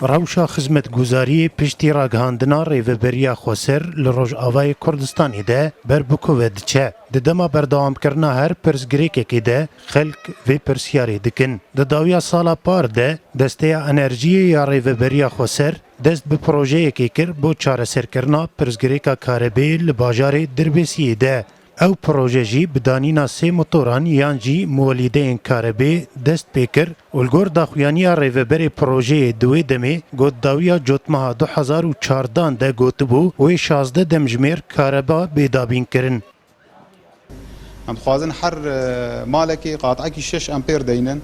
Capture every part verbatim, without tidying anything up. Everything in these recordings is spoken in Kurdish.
Rewşa xizmetguzariyê piştî ragihandina Rêveberiya Xweser li Rojavayê Kurdistanê de ber bi ku ve diçe. Di dema berdewamkirina her pirsgirêkekê de xelk vê pirsyarê dikin. Di dawiya sala par de Desteya Enerjiyê ya Rêveberiya Xweser dest bi projeyekê kir bo çareserkirina pirsgirêka karebê li bajarê Dirbêsiyê de. Ew proje jî bi danîna sê motoran yan jî muwelîdeyên karebê dest pê kir û li gor daxuyaniya rêveberê projeyê di wê demê got dawiya cotmeha du hezar û çardan de gotibû wê şazdeh demjimêr kareba bê dabînkirin. Em dixwazin her e, malekê qat'ekî şeş empêr deynin.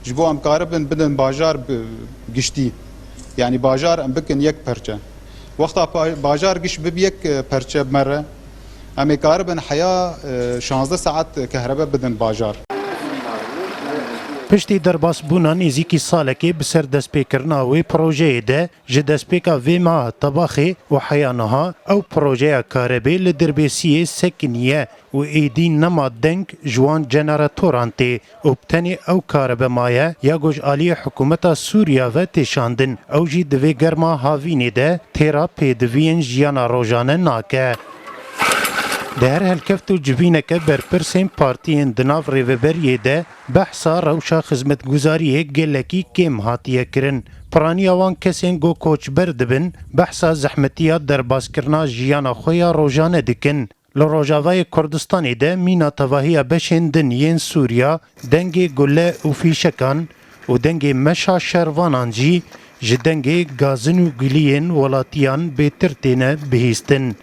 Ji bo em karibin bidin bajar bi giştî. Yanî bajar em bikin yek perçe. Wexta pa- bajar giş bib yek e, perçe bi me re, em ê karibin heya e, şazdeh saet kehrebe bidin bajar. Piştî derbasbûna nêzîkî salekê bi ser destpêkirina wê projeyê de, ji destpêka vê meha Tebaxê û heya niha ew projeya karebê li Dirbêsiyê sekiniye û êdî nema deng ji wan jeneratoran tê û bi tenê ew karebe maye ya ku ji aliyê hikûmeta Sûriya ve tê şandin. Ew jî di vê germa havînê de têra pêdiviyên jiyana rojane nake. Di her helkeft û civîneke berpirsên partiyên di nav rêveberiyê de behsa rewşa xizmetguzariyê gelekî kêm hatiye kirin. Piraniya wan kesên ku koçber dibin, behsa zehmetiya derbaskirina jiyana xwe ya rojane dikin. Li Rojavayê Kurdistanê de mîna tevahiya beşên din yên Sûriya, dengê gule û fîşekan û dengê meşa şervanan jî ji dengê gazin û giliyên welatiyan bêtir têne bihîstin.